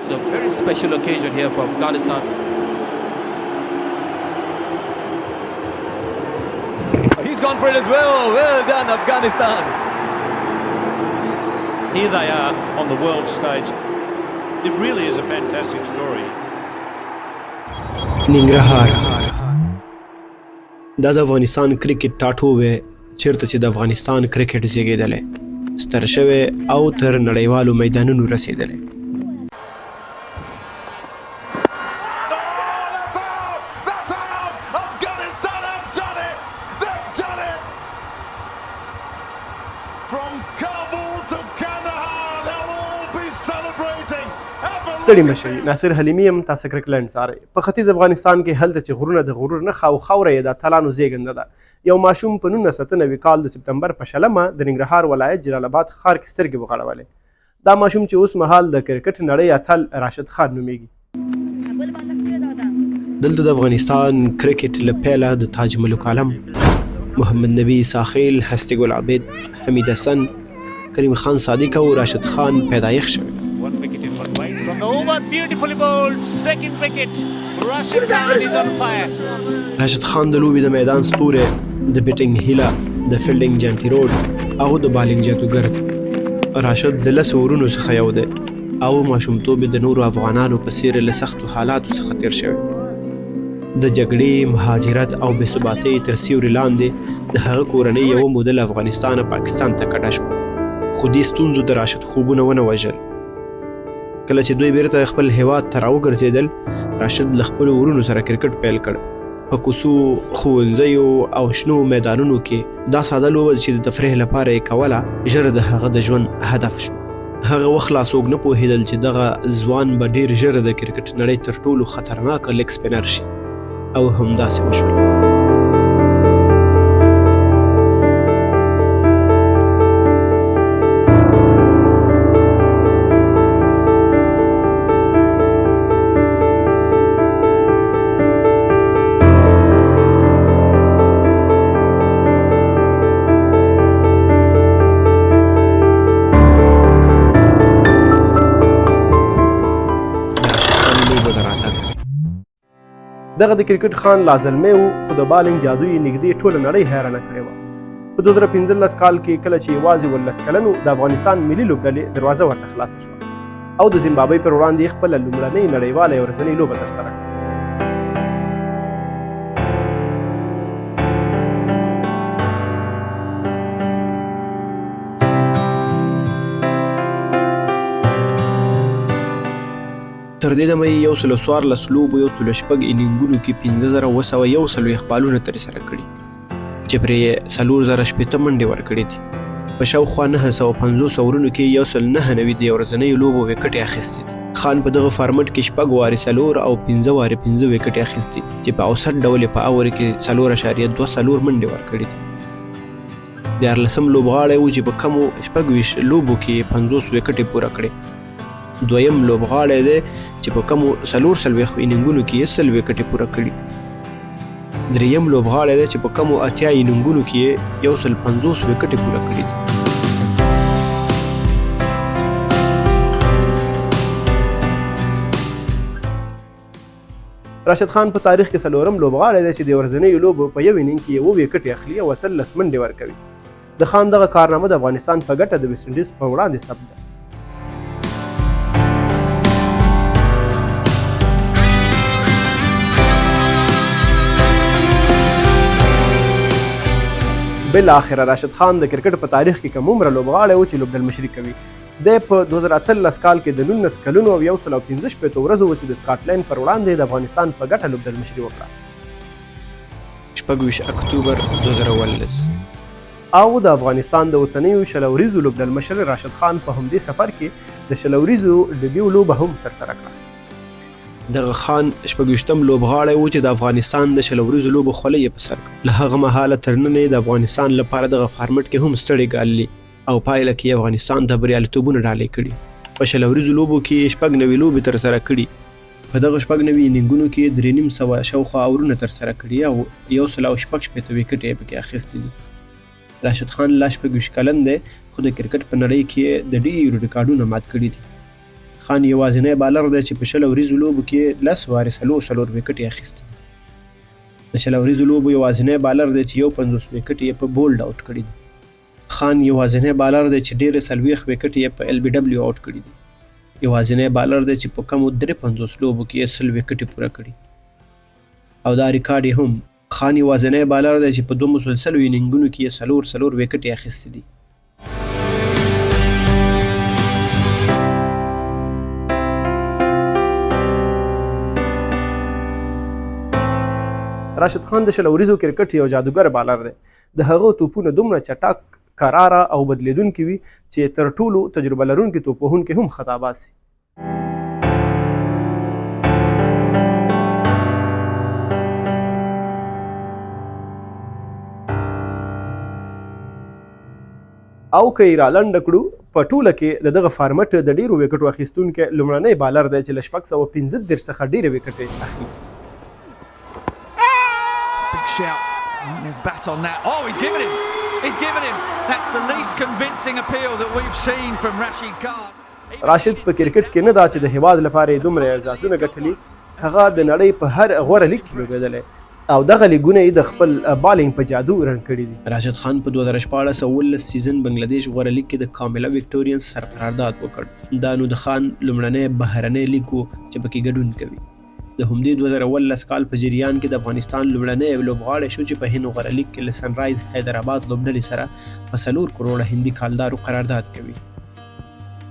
It's a very special occasion here for Afghanistan. He's gone for it as well. Well done, Afghanistan. Here they are on the world stage. It really is a fantastic story. ننګرهار دا د افغانستان کرکټ ټاټوبی چیرته چې د افغانستان کرکټ زیږیدلی، ستر شوی او تر نړیوالو میدانونو رسیدلی. ستړي مه شئ، ناصر حلیمي یم، تاسو کرکټلینډ څارئ. په ختیځ افغانستان کې هلته چې غرونه د غرور نښه او خاوره یې د اتلانو زیږنده ده، یو ماشوم په 1998 کال د سپټمبر په 20مه د ننګرهار ولایت جلال اباد ښار کې سترګې وغړولې. دا ماشوم چې اوس مهال د کرکټ نړۍ اتل راشد خان نومېږي. دلته د افغانستان کرکټ له پیله د تاج ملوک عالم، محمد نبي عیسی، هستي ګل عابد، حمید حسن، کریم خان صادق او راشد خان پیدایښت شوی. راشد خان د لوبې د میدان ستوری، د بیټنګ هیله، د فیلډینګ جانټي روډ او د بالینګ جادوګر دی. راشد د 10 ورونو څخه یو دی او ماشومتوب یې د نورو افغانانو په څېر له سختو حالاتو څخه تېر شوی. د جګړې، مهاجرت او بې ثباتۍ تر سیوري لاندې د هغه کورنۍ یوه موده له افغانستانه پاکستان ته کډه شوه، خو دې ستونزو د راشد خوبونه ونه وژل. کله چې دوی بیرته خپل هیواد ته راوګرځېدل، راشد له خپلو ورونو سره کرکټ پیل کړ. په کوڅو، ښوونځیو او شنو میدانونو کې دا ساده لوبه چې د تفریح لپاره یې کوله، ژر د هغه د ژوند هدف شو. هغه وخت لا څوک نه پوهېدل چې دغه ځوان به ډېر ژر د کرکټ نړۍ تر ټولو خطرناک لیګ سپینر شي، او همداسې وشول. دغه د کرکټ خان لا زلمی و، خو د بالینګ جادو یې نږدې ټوله نړۍ حیرانه کړې وه. په 2015 کال کې کله چې یوازې 18 کلن و، د افغانستان ملي لوبډلې دروازه ورته خلاصه شوه او د زیمبابوې پر وړاندې یې خپله لومړنۍ نړیواله یو ورځنۍ لوبه ترسره کړه. تر دې دمه یې 114 لوبو 106 انینګونو کې 5741 بالونه ترسره کړي چې پرې یې 4060 منډې ورکړې دي. په شاوخوا 950 اورونو کې 199 د یو ورځنیو لوبو ویکټې اخیستې دي. خان په دغه فارمټ کې 6 وارې 4 او 5 وارې 5 ویکټې اخیستې چې په اوسط ډول یې په اور کې 4.24 منډې ورکړې دي. 13م لوبغاړی و چې په کمو 26 لوبو کې یې 50 ویکټې پوره کړې. دویم لوبغاړی دی چې په کمو 44 انینګونو کې یې 100 ویکټې پوره کړي. دریم لوبغاړی دی چې په کمو 80 انینګونو کې یې 150 ویکټې پوره کړي دي. راشد خان په تاریخ کې څلورم لوبغاړی دی چې د ورځنیو لوبو په یو انینګ کې یې 7 ویکټې اخلي او 18 منډې ورکوي. د خان دغه کارنامه د افغانستان په ګټه د ویسټ انډیز په وړاندې ثبت ده. بالاخره راشد خان د کرکټ په تاریخ کې کم عمره لوبغاړی و چې لوبډلمشري کوي. دی په 2018 کال کې د 19 کلونو او 165 ورځو و چې د سکاټلنډ پر وړاندې د افغانستان په ګټه لوبډلمشري وکړه. 26 اکتوبر 2018 او د افغانستان د اوسنیو 20 اوریزو لوبډلمشر راشد خان په همدې سفر کې د 20 اوریزو ډیبیو لوبه هم ترسره کړه. دغه خان 26م لوبغاړی و چې د افغانستان د 20 اوریزو لوبو خولۍ یې په سر کړه. له هغه مهاله تر ننه یې د افغانستان لپاره دغه فارمټ کې هم ستړې ګاللي او پایله کې یې افغانستان ته بریالیتوبونه ډالۍ کړي. په 20 اوریزو لوبو کې یې 96 لوبې ترسره کړي. په دغو 96 انینګونو کې یې 350 شاوخوا اورونه ترسره کړي او 166 ویکټې یې پکې اخیستې دي. راشد خان لا 26 کلن دی، خو د کرکټ په نړۍ کې یې د ډېرو ریکارډونه مات کړي دي. خان یوازینی بالر دی چې په 20 اوریزو لوبو کې یې 10 وارې څلور څلور ویکټې اخیستې دي. د 20 اوریزو لوبو یوازینی بالر دی چې 51 ویکټې یې په بولډ اوټ کړې دي. خان یوازینی بالر دی چې ډېرې 40 ویکټې یې په ایل بي ډبلیو اوټ کړې دي. یوازینی بالر دی چې په کمو 53 لوبو کې یې 100 ویکټې پوره کړي او دا ریکارډ یې هم. خان یوازینی بالر دی چې په دوه مسلسلو اننګونو کې یې څلور څلور ویکټې اخیستې دي. راشد خان د 20 اوریزو کرکټ یو جادوګر بالر دی. د هغه توپونه دومره چټک، کراره او بدلیدونکي وي چې تر ټولو تجربه لرونکي توپوهونکي هم خطا باسي. او که یې رالنډه کړو، په ټوله کې د دغه فارمټ د ډېرو ویکټو اخیستونکی لومړنی بالر دی چې له 635 څخه ډېرې ویکټې اخلي. Big shout. His bat on that. Oh, he's given him. He's given him. That's the least convincing appeal that we've seen from Rashid Khan. راشد په کرکټ کې نه دا چې د هیواد لپاره یې دومره اعزازونه ګټلي، هغه د نړۍ په هر غوره لیګ کې لوبېدلی او دغه لیګونه یې د خپل بالینګ په جادو رنګ کړي دي. راشد خان په 2016 او 17 سیزن بنګلادیش غوره لیګ کې د کامله ویکټورینز سره قرارداد وکړ. دا نو د خان لومړنی بهرنی لیګ و چې پکې ګډون کوي. د همدې 2017 کال په جریان کې د افغانستان لومړنی لوبغاړی شو چې په هند غوره لیګ کې له سنرایز حیدرآباد لوبډلې سره په 4 کروړه هندي کالدارو قرارداد کوي.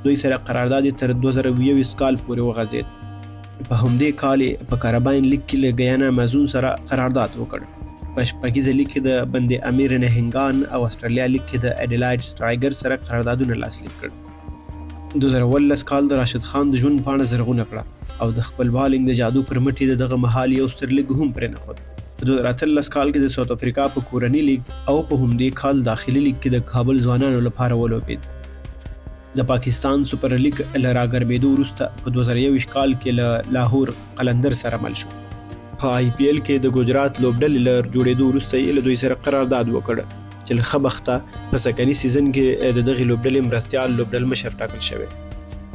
دوی سره قرارداد یې تر 2021 کال پورې وغځېد. په همدې کال یې په کاراباین لیګ کې له ګیانا مازون سره قرارداد وکړ. په شپږیزه لیګ کې د بند امیر نهنګان او استرالیا لیګ کې د اډیلایډ سټرایګر سره قراردادونه لاسلیک کړ. 2017 کال د راشد خان د ژوند پاڼه زرغونه کړه او د خپل بالینګ د جادو پر مټ یې د دغه مهال یو ستر لیګ هم پرېنښود. په 2018 کال کې د ساوت افریقا په کورني لیګ او په همدې کال داخلي لیګ کې د کابل ځوانانو لپاره ولوبېد. د پاکستان سوپر لیګ له راګرمېدو وروسته په 2021 کال کې له لاهور قلندر سره مل شو. په آی پي ایل کې د ګجرات لوبډلې له جوړېدو وروسته یې له دوی سره قرارداد وکړ چې له ښه بخته په سږني سیزن کې د دغې لوبډلې مرستیال لوبډلمشر ټاکل شوی.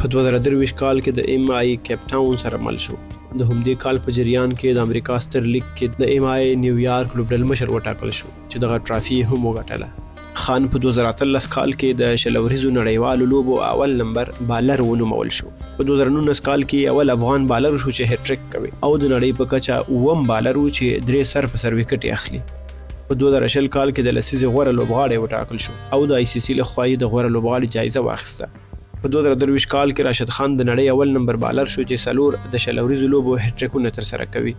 په 2023 کال کې د ایم آی کیپ ټاون سره مل شو. د همدې کال په جریان کې د امریکا ستر لیګ کې د ایم آی نیویارک لوبډلمشر وټاکل شو چې دغه ټرافي یې هم وګټله. خان په 2018 کال کې د 20 اوریزو نړیوالو لوبو اول نمبر بالر ونومول شو. په 2019 کال کې اول افغان بالر شو چې هټریک کوي او د نړۍ په کچه اووم بالر و چې 3 سر په سر ویکټې اخلي. په 2020 کال کې د لسیزې غوره لوبغاړی وټاکل شو او د آی سي سي لخوا یې د غوره لوبغاړي جایزه واخیسته. په 2023 کال کې راشد خان د نړۍ اول نمبر بالر شو چې څلور د 20 اوریزو لوبو هټریکونه ترسره کوي،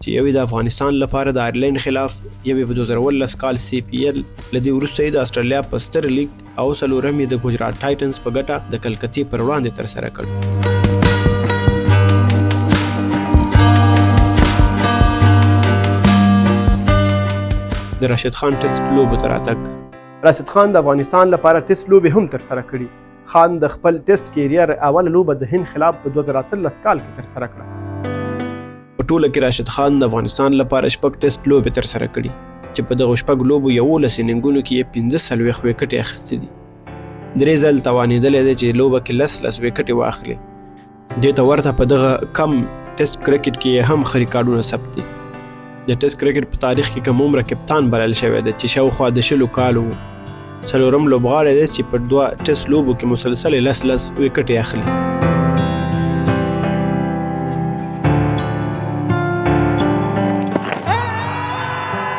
چې یو یې د افغانستان لپاره د آیرلینډ خلاف، یو یې په 2017 کال سی پي ایل، له دې وروسته یې د اسټرالیا په ستر لیګ او څلورم یې د ګجرات ټایټنز په ګټه د کلکتې پر وړاندې ترسره کړ. د راشد خان ټیسټ لوبو ته راتګ. راشد خان د افغانستان لپاره ټیسټ لوبې هم ترسره کړي. خان د خپل ټیسټ کیریر اوله لوبه د هند خلاف په 2018 کال کې ترسره کړه. په ټوله کې راشد خان د افغانستان لپاره شپږ ټیسټ لوبې ترسره کړي چې په دغو شپږ لوبو 11 اننګونو کې یې 45 ویکټې اخیستې دي. درې ځل توانېدلی دی چې لوبه کې لس لس ویکټې واخلي. دې ته ورته په دغه کم ټیسټ کرکټ کې یې هم ښه ریکارډونه ثبت دي. د ټیسټ کرکټ په تاریخ کې کم عمره کپتان بلل شوی دی چې شاوخوا د 20 کالو و. څلورم لوبغاړی دی چې په دوه ټیسټ لوبو کې مسلسلې لس لس ویکټې اخلي.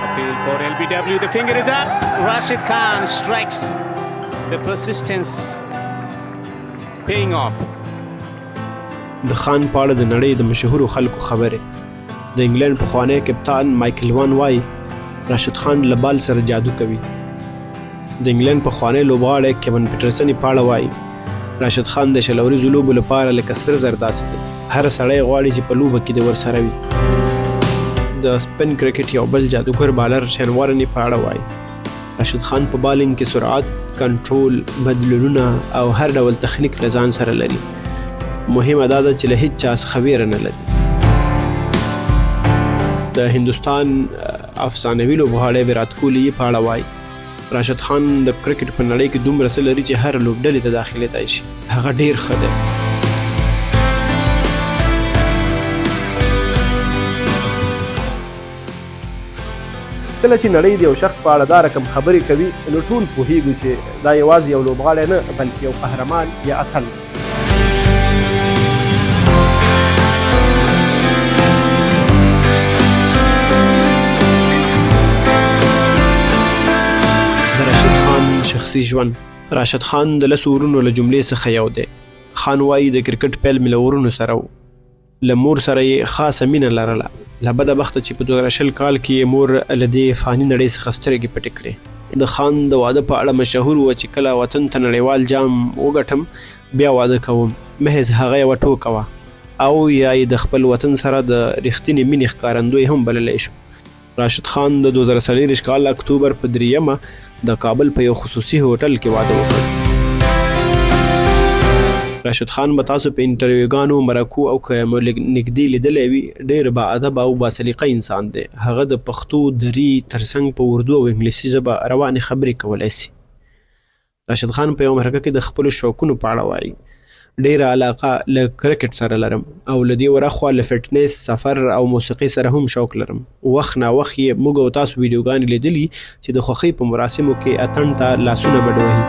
Appeal for LBW. The finger is up. Rashid Khan strikes. The persistence paying off. د خان په اړه د نړۍ د مشهورو خلکو خبرې. د انګلند پخوانی کپتان مایکل وان وایي راشد خان له بال سره جادو کوي. د انګلند پخوانی لوبغاړی کیون پیټرسن یې په اړه وایي راشد خان د 20 اوریزو لوبو لپاره لکه سره زر داسې دی، هر سړی غواړي چې په لوبه کې دې ورسره وي. د سپین کرکټ یو بل جادوګر بالر شین وارن یې په اړه وایي راشد خان په بالینګ کې سرعت، کنټرول، بدلونونه او هر ډول تخنیک له ځان سره لري. مهمه دا ده چې له هیڅ چا څخه ویره نه لري. د هندوستان افسانوي لوبغاړی ویرات کوهلي یې په اړه وایي راشد خان د کرکټ په نړۍ کې دومره څه لري چې هر لوبډلې ته داخلېدای شي، هغه ډېر ښه دی. کله چې نړۍ د یو شخص په اړه دا رقم خبرې کوي، نو ټول پوهیږو چې دا یوازې یو لوبغاړی نه، بلکې یو قهرمان یا اتل دی. د راشد خان شخصي ژوند. راشد خان د لسو ورونو له جملې څخه یو دی. خان وایي، د کرکټ پیل مې له ورونو سره و. له مور سره یې خاصه مینه لرله. له بده بخته چې په 2020 کال کې یې مور له دې فاني نړۍ څخه سترګې پټې کړې. د خان د واده په اړه مشهور و چې کله وطن ته نړیوال جام وګټم بیا واده کوم. محض هغه یوه ټوکه وه او یا یې د خپل وطن سره د رښتینې مینې ښکارندوی هم بللی شو. راشد خان د 2024 کال اکتوبر په دریمه د کابل په یو خصوصي هوټل کې واده وکړ. راشد خان به تاسو په انټرویوګانو، مرکو او که مو لږ نږدې لیدلی وي، ډېر با ادبه او با سلیقه انسان دی. هغه د پښتو، دري ترڅنګ په اردو او انګلیسي ژبه روانې خبرې کولای سي. راشد خان په یوه مرکه کې د خپلو شوقونو په اړه وايي، ډېره علاقه له کرکټ سره لرم او له دې ور اخوا له فټنس، سفر او موسیقۍ سره هم شوق لرم. وخت نا وخت یې موږ او تاسو ویډیوګانې لیدلي چې د خوښۍ په مراسمو کې اتڼ ته لاسونه بډ وهي.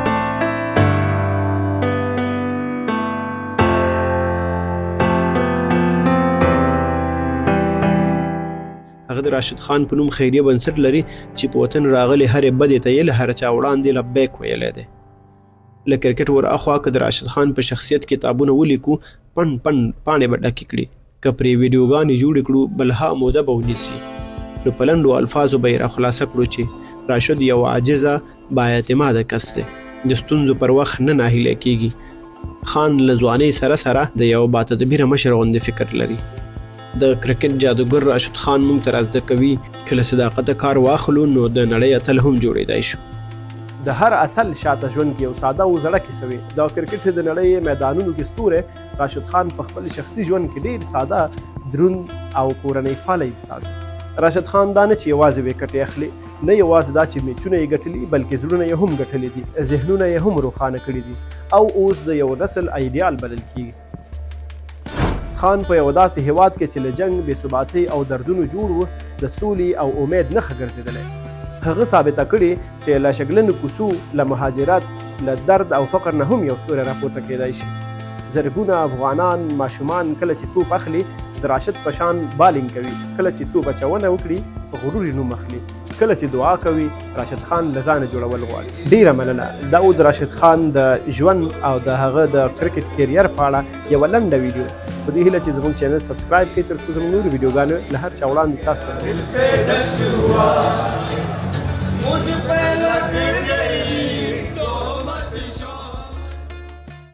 هغه د راشد خان په نوم خیریه بنسټ لري چې په وطن راغلي هرې بدې ته یې له هر چا وړاندې لبیک ویلی دی. له کرکټ ور اخوا که د راشد خان په شخصیت کتابونه ولیکو، پن پن پاڼې به ډکې کړي، که پرې ویډیوګانې جوړې کړو، بلها موده به ونیسي. نو په لنډو الفاظو به یې راخلاصه کړو چې راشد یو عاجزه، با اعتماده کس دی، د ستونزو پر وخت نه ناهیلی کیږي. خان له ځوانۍ سره سره د یو با تدبیره مشر غوندې فکر لري. د کرکټ جادوګر راشد خان موږ ته را زده کوي که له صداقته کار واخلو نو د نړۍ اتل هم جوړېدای شو. د هر اتل شاته ژوند کې یو ساده او زړه کیسه وي. د کرکټ د نړۍ میدانونو کې ستوری راشد خان په خپل شخصي ژوند کې ډیر ساده، دروند او کورنۍ پاله انسان دی. راشد خان دا نه چې یوازې ویکټې اخلي، نه یوازې دا چې میچونه یې ګټلي، بلکې زړونه یې هم ګټلي دي، ذهنونه یې هم روښانه کړي دي او اوس د یو نسل ایډیال بلل کیږي. خان په یوه داسې هیواد کې چې له جنګ، بې ثباتۍ او دردونو جوړ و، د سولې او امید نښه ګرځېدلی. هغه ثابته کړې چې له شګلنو کوڅو، له مهاجرت، له درد او فقر نه هم یو ستوری راپورته کېدای شي. زرګونه افغانان ماشومان کله چې توپ اخلي، د راشد په شان بالینګ کوي، کله چې توپ اچونه وکړي، غرور یې نوم اخلي، کله چې دعا کوي، راشد خان له ځانه جوړول غواړي. ډیره مننه. دا و د راشد خان د ژوند او د هغه د کرکټ کیریر په اړه یوه لنډه ویډیو. په دې هیله چې زموږ چینل سبسکرایب کړئ تر څو زموږ نورې ویډیوګانې له هر چا وړاندې تاسو ته ورسیږي.